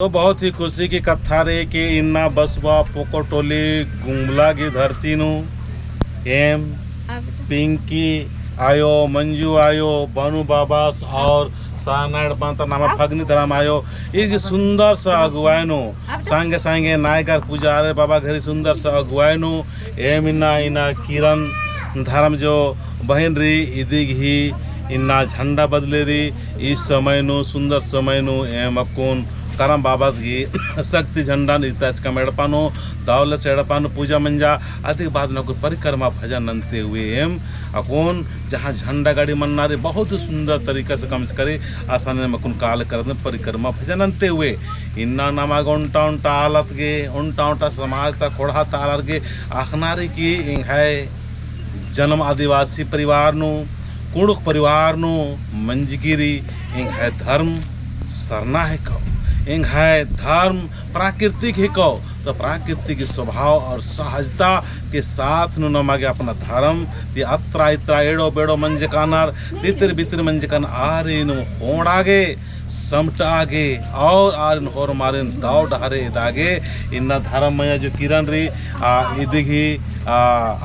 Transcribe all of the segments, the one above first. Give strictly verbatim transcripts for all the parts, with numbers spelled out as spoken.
तो बहुत ही खुशी की कत्था रई कि इन्ना बसवा पोकोटोली गुमला गही धरती नू एम पिंकी आयो, मंजू आयो, बनु बाबस और सारना एड़पा ता नामा फगनी धरम आयो, ई गही सुंदर सा अगुवाई नू, संगे संगे नायगर पुजारी बाबा गही सुंदर सा अगुवाई नू, एम इन्ना, इन्ना किरण धरम जो बहिन रई, इदी गही इन्ना झंडा बदले रई। ई समय नू, सुंदर समय नू, एम अक्कुन करम बाबस गही शक्ति झंडन इताचकम एड़पा नू, दव लेस एड़पा नू पूजा मंजा, अदी बाद नू अक्कुन परिक्रमा भजन नन्ते हुए एम अक्कुन जहाँ झंडा गाड़ी मन्ना रई, बहुत ही सुंदर तरीका से कमचका रई, असन एम अक्कुन काल करत परिक्रमा भजन नन्ते हुए। इन्ना नमा गे ओन्टा ओन्टा आलर गे, ओन्टा ओन्टा समाज ता खोड़हा ता आलर गे अख़ना रई कि एंग्है जन्म आदिवासी परिवार नू, कुँड़ुख़ परिवार नू मंजकी रई, एंग्है धर्म सरना हेको, एंग्है धर्म प्राकृतिक हेको, तो प्राकृतिक स्वभाव और सहजता के साथ नू नमा गे अपना धर्म ती अत्रा इत्रा एड़ो बेड़ो मंजकानर, तितिर बितिर मंजकानर आरिन ख़ोंड़ा गे, समटा गे और आरिन होरमारिन दव डहरे एदा गे, इन्ना धरम मया जो किरण रई, आ, इदी गही, आ,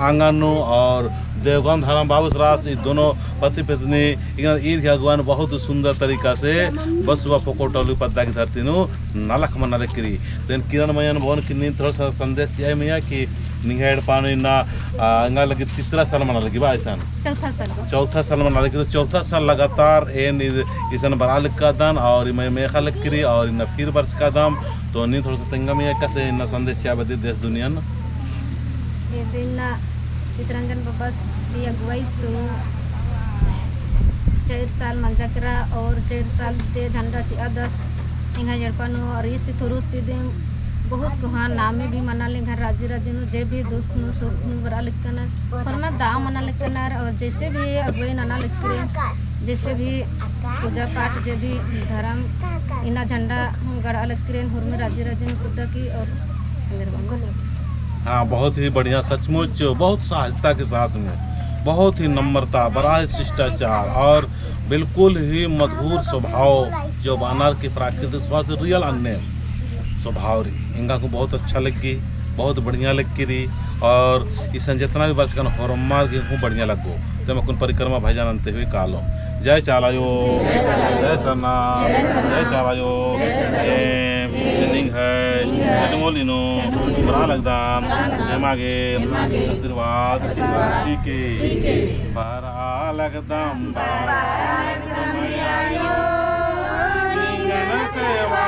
आंगन नू और देवगन धरम बाबुस रअस, ई दोनों पति पत्नी, इन्ना ईर गही अगुवाई नू बहुत सुंदर तरीका से बसवा पोकोटोली पद्दा गही धरती नू नलख मना लगी रई। तो एन किरण मयन बओन कि नीन थोड़ा सा संदेश चिआ मया कि निंग्है एड़पा नू इन्ना, आ, एंगा लगी तीसरा साल मना लगी बा अइसन? चौथा साल बा। चौथा साल मना लगी, तो चौथा साल लगातार एन इ-, इसन बरआ लक्कादन और इमे मेख़ा लगी रई और इन्ना फिर बरचकादम, तो नीन थोड़ा सा तेंगा मया एकासे इन्ना संदेश चिआ बदी देश दुनिया नू। इदी इन्ना चितरंजन बाबस गही अगुवाई ती चार साल मंजा केरा और चार साल ती झंडा चिआदस एंग्है एड़पा नू और इसी थुरुस ती दिम बहुत कोहा नामे भी मना ले एंग्है राजी राजी नू, जे भी दुख नू सुख नू बरआ लक्कनर, होरमर दव मना लक्कनर और जैसे भी अगुवाई नना लगी रई, जैसे भी पूजा पाठ, जे भी धरम, इन्ना झंडा हूँ गड़आ लगी रई, होरमर राजी राजी नू कुद्दा की और हाँ, बहुत ही बढ़िया, सचमुच बहुत सहजता के साथ में, बहुत ही नम्रता, बड़ा ही शिष्टाचार और बिल्कुल ही मधुर स्वभाव जो बअनर की प्राकृतिक स्वभाव से real अन्ने स्वभाव रई। एंगा को बहुत अच्छा लग्गी, बहुत बढ़िया लग्गी रई और इसन जेतना भी बरचकन होरमर गे हूँ बढ़िया लग्गो। तो एम अक्कुन परिक्रमा भजन अन्ते हुए कालोम। जय चाला आयो, जय सरना, जय चाला आयो। एम निंग्है एड़मोली नू बरआ लगदम, एमा गे आशीर्वाद चिके। बरआ लगदम, बरआ लगदम आयो, निंगन सेवा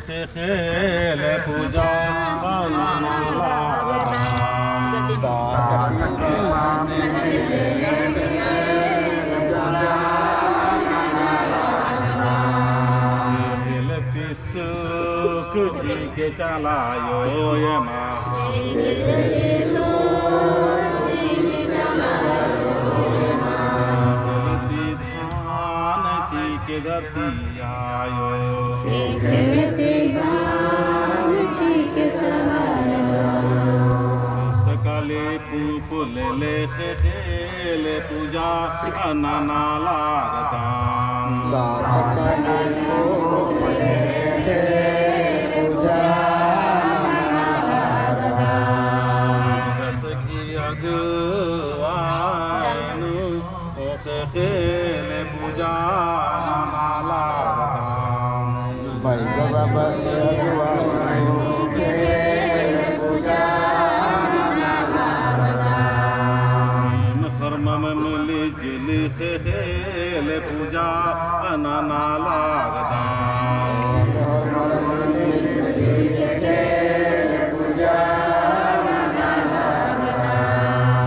ख़ेख़ेल पूजा नना लगदम। ख़ेख़ेल तिसुक चिके चलायो एमा। धान चिके धरती आयो। ख़ेख़ेल धान चिके चलायो। सतकाली पूंप लेले ख़ेख़ेल पूजा नना लगदम। सतकाली पूंप लेले ख़ेख़ेल पूजा नना लगदम। दसगी अगुवाई नू ख़ेख़ेल पूजा नना लगदम। भाई बाबा के अगुवाई नू ख़ेख़ेल पूजा नना लगदम। होरमर मिली जुली ख़ेख़ेल पूजा नना लगदम।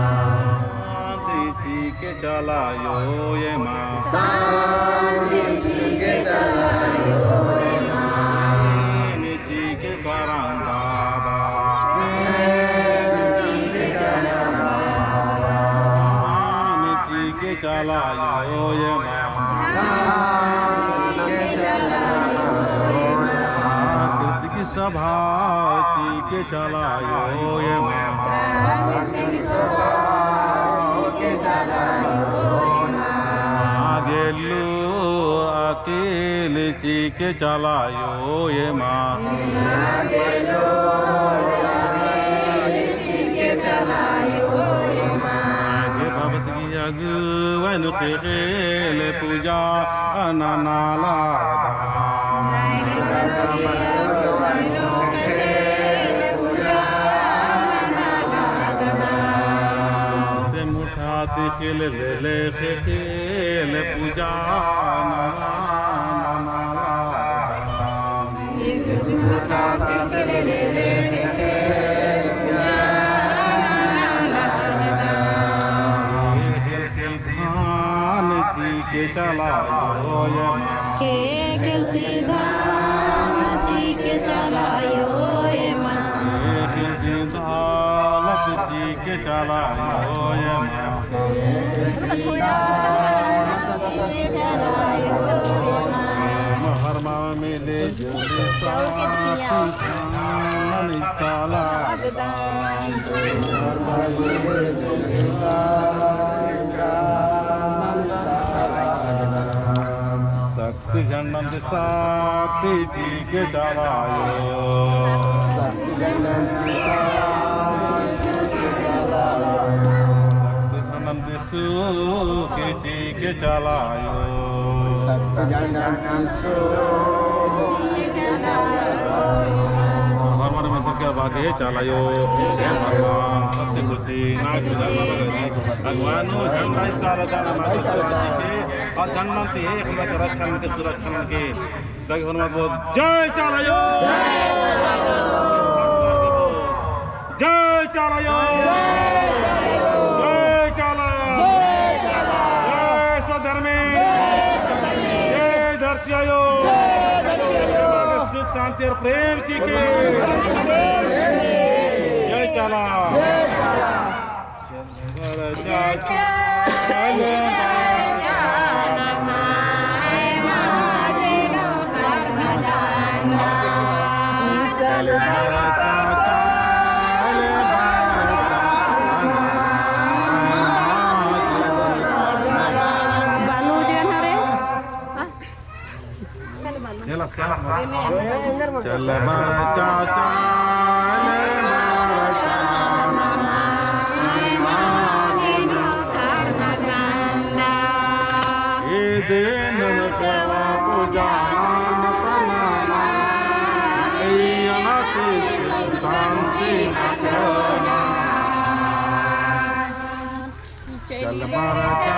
शांति चिके चलायो एमा। शांति चिके चलायो एमा। प्रेम चिके करम बाबा। प्रेम चिके करम बाबा। धान चिके चलायो एमा। धान चिके चलायो एमा। प्राकृतिक स्वभाव चिके चलायो एमा। प्राकृतिक स्वभाव चिके चलायो एमा। आगे लू अकेल चिके चलायो एमा। आगे लू अकेल चिके चलायो एमा। आगे भवसगी अगुवाई नू ख़ेख़ेल पूजा नना लगदम। से मुठा ती ख़ेख़ेल लेले ख़ेख़ेल पूजा नना लगदम। धान चिके चलायो एमा। ख़ेख़ेल धान चिके चलायो एमा। ख़ेख़ेल दौलत चिके चलायो एमा। महर मामे ले शक्ति झंडन ती शक्ति चिके चलायो। शक्ति झंडन ती शक्ति चिके चलायो। शक्ति झंडन ती सुख चिके चलायो। शक्ति झंडन ती सुख चिके चलायो। होरमर में सके बागे चलायो। हे भगवान, हंसी खुशी, नाच गाना लगे। भगवान नू झंडा इस्ताला दाना माता सुराजी के, और झंडा ती एक में के रक्षा में के सुरक्षा में के। दाई होरमर बोल, जय चाला आयो। जय चाला आयो। जय चाला। जय सत धर्मेस। जय धरती आयो। एमा गे सुख शांति और प्रेम चिके। जय चाला। चल बर चाचा, ले बर चाचा। ई दिन में सेवा पूजा नना, ई अनाथि शांति नना। चल बर चाचा,